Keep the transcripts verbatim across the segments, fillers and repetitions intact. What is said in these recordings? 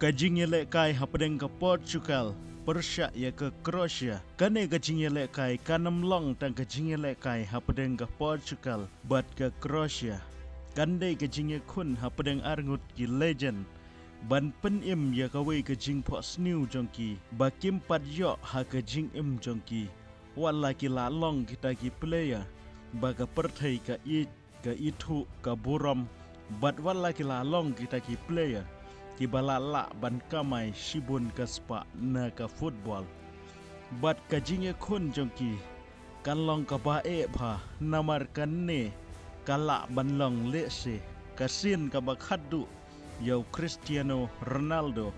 Ka jingïalehkai hapdeng ka Portugal pyrshah ïa ka Croatia. Kane ka jingïalehkai kan ym long tang ka jingïalehkai hapdeng ka Portugal bad ka Croatia. Kan dei ka jingïakhun hapdeng arngut ki legend ban pynim ïa kawei ka jingphohsniew jong ki ba kim pat ïoh ha ka jingim jong ki. Wat la ki la long kita ki player ba ka pyrthei ka ïeit, ka ithuh, ka burom, bad wat la ki la long kita ki player kiba la lah ban kamai shibun ka spah na ka football. Bad ka jingïakhun jong ki kan long kaba eh bha, namar kane ka lah ban long lehse ka sien kaba khatduh ïa u Cristiano Ronaldo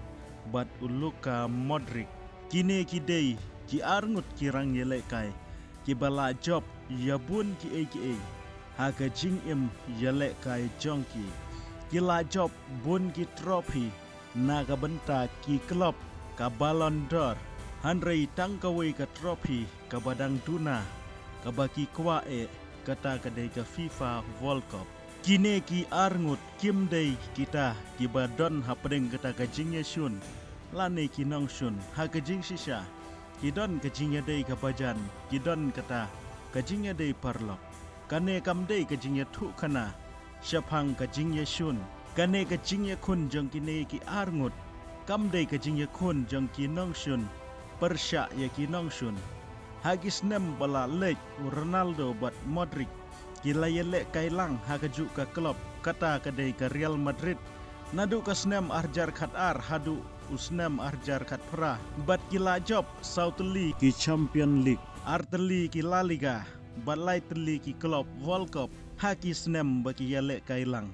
bad u Luka Modric. Kine ki dei ki arngut ki rangïalehkai kiba la jop ïa bun kiei kiei ha ka jingim ïalehkai jong ki. Ki la jop bun ki trophy na ka bynta ki club, ka Ballon d'Or, hynrei tang kawei ka trophy kaba dang duna kaba ki kwah eh, kata ka dei ka FIFA World Cup. Kine ki arngut kim dei kita kiba don hapdeng kata ka jingïashun lane ki nongshun. Ha ka jingshisha ki don ka jingïadei kaba jan, ki don kata ka jingïadei paralok. Kane kam dei ka jingïathuhkhana shaphang ka jingïashun. Kane ka jingïakhun jong kine ki arngut kam dei ka jingïakhun jong ki nongshun pyrshah ïa ki nongshun. Ha ki snem ba la leit, u Ronaldo bad Modric ki la ïalehkai lang ha kajuh ka club, kata ka dei ka Real Madrid, naduh ka snem arhajar khatar haduh u snem arhajar khatphra, bad ki la jop saw tylli ki Champion League, ar tylli ki La Liga, bad lai tylli ki Club World Cup ha ki snem ba ki ïalehkai lang.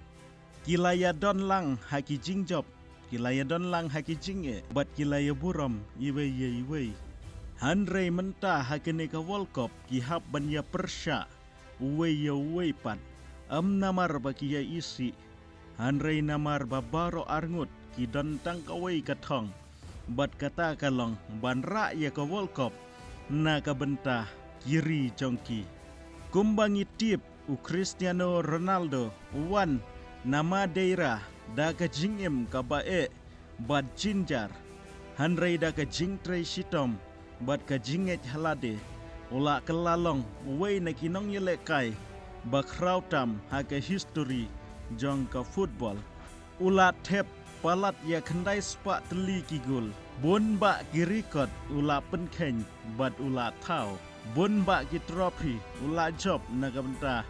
Ki la ïadon lang ha ki jingjop, ki la ïadon lang ha ki jingeh, bad ki la ïaburom iwei ïa iwei. Hynrei mynta ha kane ka World Cup ki hap ban ïapyrshah uwei ïa uwei pat, ym namar ba ki ïa isih, hynrei namar ba baroh arngut ki don tang kawei ka thong, bad kata ka long ban rah ïa ka World Cup na ka bynta ki ri jong ki. Kumba ngi tip, u Cristiano Ronaldo u wan na Madeira da ka jingim kaba eh bad jynjar, hynrei da ka jingtrei shitom bad ka jingngeit ha lade, u la kylla long uwei na ki nongïalehkai ba khraw tam ha ka histori jong ka football. U la thep palat ïa khyndai spah tylli ki gol. Bun bah ki record u la pynkheiñ bad u la thaw. Bun bah ki trophy u la jop na ka bynta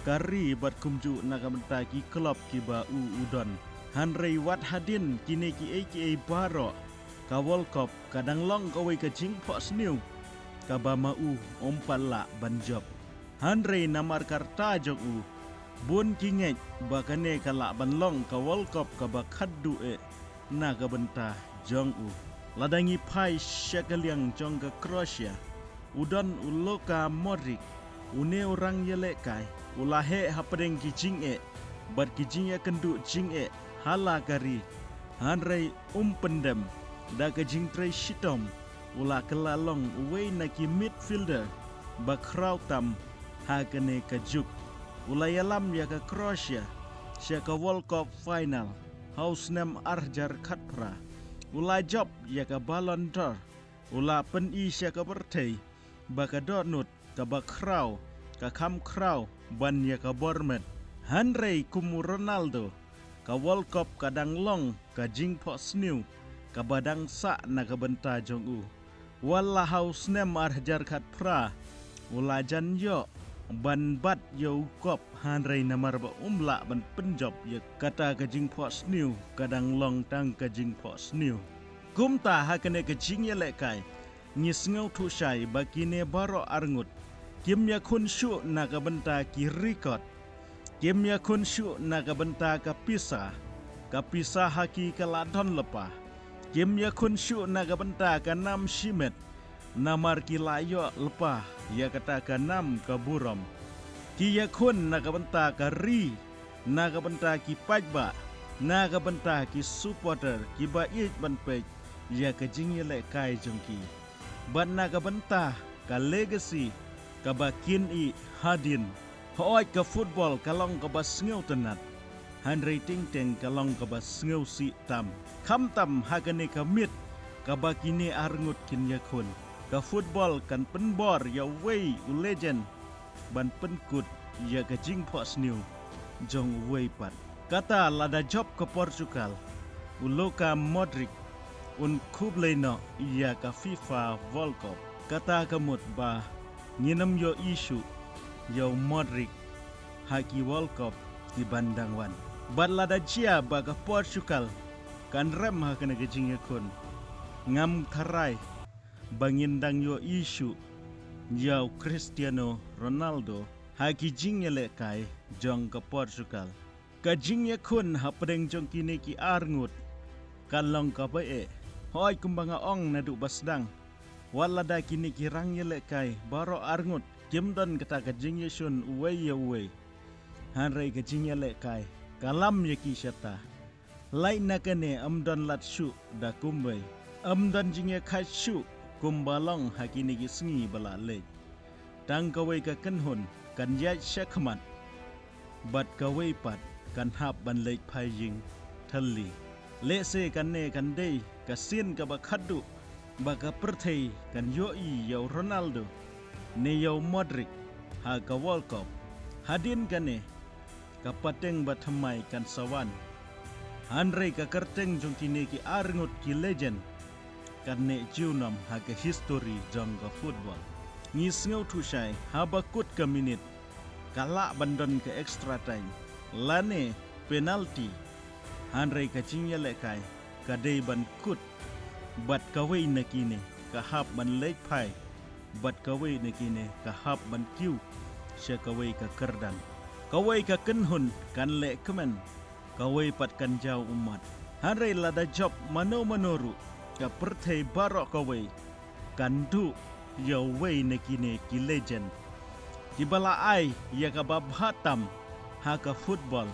ka ri bad kumjuh na ka bynta ki club kiba u u don. Hynrei wat hadien kine kiei kiei baroh, ka World Cup ka dang long kawei ka jingphohsniew kaba ma u um pat lah ban jop. Hynrei namar ka rta jong u, bun ki ngeit ba kane ka lah ban long ka World Cup kaba khatduh eh na ka bynta jong u. Lada ngi phai sha ka liang jong ka Croatia, u don u Luka Modric, une u rangïalehkai u la heh hapdeng ki jingeh bad ki jingïakynduh jingeh ha la ka ri, hynrei um pyndem. Da ka jingtrei shitom u la kylla long uwei na ki midfielder ba khraw tam ha kane ka juk. U la ïalam ïa ka Croatia sha ka World Cup final ha u snem arhajar khatphra. U la jop ïa ka Ballon d'Or. U la pyni sha ka pyrthei ba ka dohnud kaba khraw ka kham khraw ban ïa ka bor met. Hynrei kum u Ronaldo, ka World Cup ka dang long ka jingphohsniew kaba dang sah na ka bynta jong u. Wat la ha u snem arhajar khatphra u la jan ïoh ban bat ïa u kop, hynrei namar ba um lah ban pynjop ïa kata ka jingphohsniew, ka dang long tang ka jingphohsniew. Kumta ha kane ka jingïalehkai ngi sngewthuh shai ba kine baroh arngut kim ïakhun shuh na ka bynta ki record. Kim ïakhun shuh na ka bynta ka pisa. Ka pisa ha ki ka la don lypa. Kim ïakhun shuh na ka bynta ka nam shimet, namar ki la ïoh lypa ïa kata ka nam ka burom. Ki ïakhun na ka bynta ka ri, na ka bynta ki paidbah, na ka bynta ki supporter kiba ïeit ban peit ïa ka jingïalehkai jong ki, bad na ka bynta ka legacy kaba kin ïeh hadien. Hooid, ka football ka long kaba sngewtynnat. Hynrei teng teng ka long kaba sngewsih tam, khamtam ha kane ka miet kaba kine arngut kin ïakhun. Ka football kan pynbor ïa uwei u legend ban pynkut ïa ka jingphohsniew jong uwei pat. Kata lada jop ka Portugal, u Luka Modric un khublei noh ïa ka FIFA World Cup. Kata ka mut ba ngin ym ïohi shuh ïa u Modric ha ki World Cup ki ban dang wan. Bad lada jia ba ka Portugal kan rem ha kane ka jingïakhun, ngam tharai ba ngin dang ïohi shuh ïa u Cristiano Ronaldo ha ki jingïalehkai jong ka Portugal. Ka jingïakhun hapdeng jong kine ki arngut kan long kaba eh. Hooid, kumba nga ong naduh ba sdang, wat lada kine ki rangïalehkai baroh arngut kim don kata ka jingïasyllok uwei ïa uwei, hynrei ka jingïalehkai ka lam ïa ki shata. Lait na kane ym don lad shuh da kumwei, ym don jingïakhaid shuh kumba long ha kine ki sngi ba la leit. Tang kawei ka kynhun kan ïaid shakhmat bad kawei pat kan hap ban leit phai ïing thylli. Lehse kane kan dei ka sien kaba khatduh ba ka pyrthei kan ïohi ïa u Ronaldo ne ïa u Modric ha ka World Cup. Hadien kane ka pateng ba thymmai kan sa wan, hynrei ka kyrteng jong kine ki arngut ki legend kan neh junom ha ka history jong ka football. Ngi sngewthuh shai haba kut ka minit ka lah ban don ka extra time lane penalty, hynrei ka jingïalehkai ka dei ban kut bad kawei na kine ka hap ban leit phai bad kawei na kine ka hap ban kiew sha kawei ka kyrdan. Kawei ka kynhun kan leh kmen, kawei pat kan jaw ummat. Hynrei lada jop mano mano ruh, ka pyrthei baroh kawei kan duh ïa uwei na kine ki legend kiba la ai ïa kaba bha tam ha ka football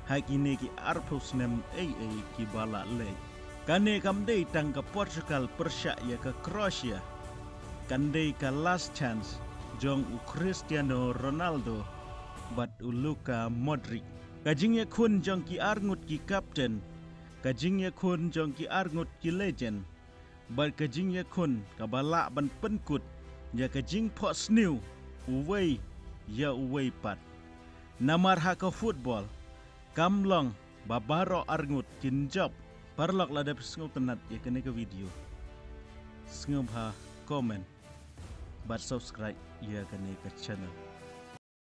ha kine ki arphew snem ei ei kiba la leit. Kane kam dei tang ka Portugal pyrshah ïa ka Croatia, kan dei ka last chance jong u Cristiano Ronaldo bad u Luka Modric. Ka jingïakhun jong ki arngut ki captain, ka jingïakhun jong ki arngut ki legend, bad ka jingïakhun kaba lah ban pynkut ïa ka jingphohsniew uwei ïa uwei pat. Namar ha ka football kam long ba baroh arngut kin jop. Paralok, lada phi sngewtynnat ïa kane ka video, sngewbha comment bad subscribe ïa kane ka channel.